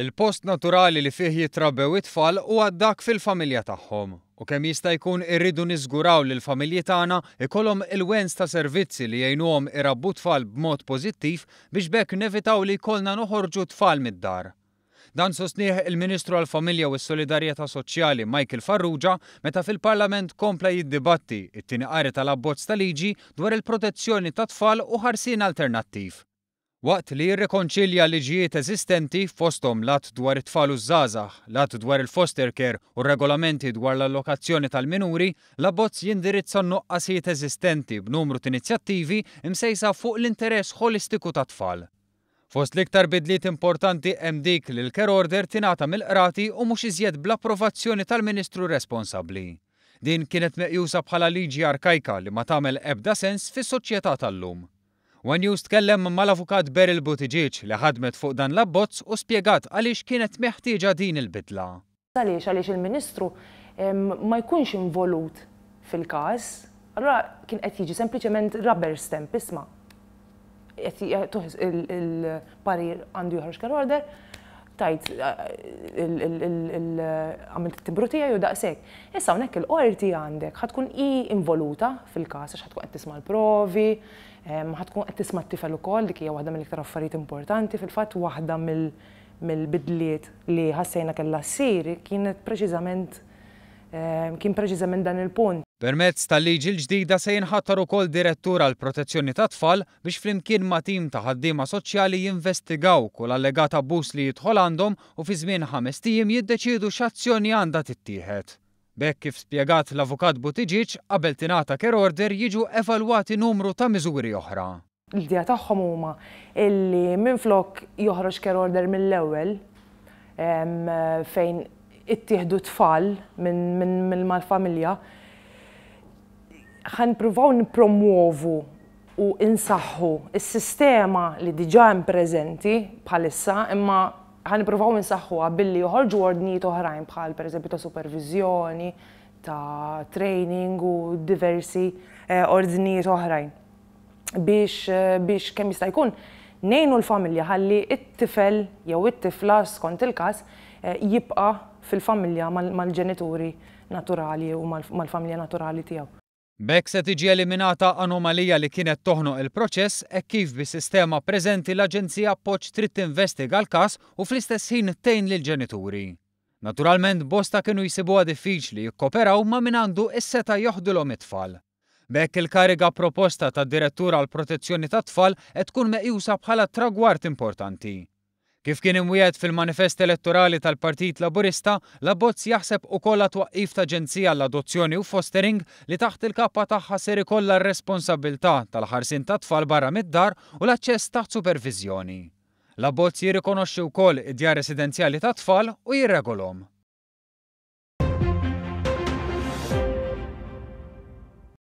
Il-post naturali li fih jitrabbew it-tfal huwa dak fil-familja tagħhom u kemm jista' jkun irridu niżguraw li l-familji tagħna jkollhom il-wens ta' servizzi li jgħinuhom irabbu t-tfal b'mod pożittiv biex b'hekk nevitaw li jkollna noħorġu t-tfal mid-dar. Dan sostnieh il-Ministru għall-Familja u s-Solidarjetà Soċjali Michael Farrugia meta fil-Parlament kompla jiddibatti t-tieni qari tal-abbozz ta' liġi dwar il-protezzjoni tat-tfal u ħarsien alternattiv. Waqt li jirrikonċilja liġijiet eżistenti, fosthom l-Att dwar it-Tfal u ż-Żgħażagħ, l-Att dwar il-Foster Care u r-regolamenti dwar l-allokazzjoni tal-minuri, l-abbozz jindirizza n-nuqqasijiet eżistenti b'numru t'inizjattivi msejsa fuq l-interess ħolistiku tat-tfal. Fost l-iktar bidliet importanti hemm dik li l-care order tingħata mill-qrati u mhux iżjed bl-approvazzjoni tal-Ministru responsabbli. Din kienet meqjusa bħala liġi arkajka li ma tagħmel ebda sens fis-soċjetà tal-lum. One News tkellem mal-Avukat Beryl Buttigieg li ħadmet fuq dan l-abbozz u spjegat għaliex kienet meħtieġa din il-bidla. Għaliex? Għaliex il-Ministru ma jkunx involut fil-każ, allura kien qed jiġi sempliċement rubber stamp, isma' qed jagħtuh il-parir għandu joħroġ care order, tajt għamilt it-timbru tiegħi u daqshekk. Issa hawnhekk il-qorti għandek ħa tkun hi involuta fil-każ għax ħa tkun qed tisma' l-provi, ħa tkun qed tisma' t-tifel ukoll, dik hija waħda mill-iktar affarijiet importanti. Fil-fatt waħda mill-bidliet li ħassejna kellha ssir kienet preċiżament kien preċiżament dan il-punt. Permezz tal-liġi l-ġdida se jinħatar ukoll direttur għall-protezzjoni tat-tfal biex flimkien ma' tim ta' ħaddiema soċjali jinvestigaw kull allegat abbuż li jidħol għandhom u fi żmien ħamest ijiem jiddeċiedu x'azzjoni għandha tittieħed. B'hekk kif spjegat l-Avukat Buttigieg, qabel tingħata care order jiġu evalwati numru ta' miżuri oħra. L-idea tagħhom huma illi minflok joħroġ care order mill-ewwel fejn ittieħdu t-tfal minn mal-familja, ħa nippruvaw nippromwovu u nsaħħu s-sistema li diġà hemm preżenti bħalissa imma ħa nippruvaw insaħħuha billi joħorġu ordnijiet oħrajn bħal pereżempju ta' superviżjoni, ta' training u diversi ordnijiet oħrajn biex biex kemm jista' jkun ngħinu l-familja ħalli t-tifel jew it-tifla skont il-każ jibqa' fil-familja mal-ġenituri naturali u mal-familja naturali tiegħu. B'hekk se tiġi eliminata anomalija li kienet toħnoq il-proċess hekk kif bis-sistema preżenti l-Aġenzija Appoġġ trid tinvestiga l-każ u fl-istess ħin tgħin lill-ġenituri. Naturalment bosta kienu jsibuha diffiċli jikkoperaw ma' min għandu s-setgħa joħdilhom it-tfal. B'hekk il-kariga proposta ta' Direttur għall-Protezzjoni tat-Tfal qed tkun meqjusa bħala tragward importanti. Kif kien imwiegħed fil-manifest elettorali tal-Partit Laburista, l-abbozz jaħseb ukoll għat-twaqqif ta' aġenzija għall-adozzjoni u fostering li taħt il-kappa tagħha ser ikollha r-responsabbiltà tal-ħarsien tat-tfal barra mid-dar u l-aċċess taħt superviżjoni. L-abbozz jirrikonoxxi wkoll id-djar residenzjali tat-tfal u jirregolhom.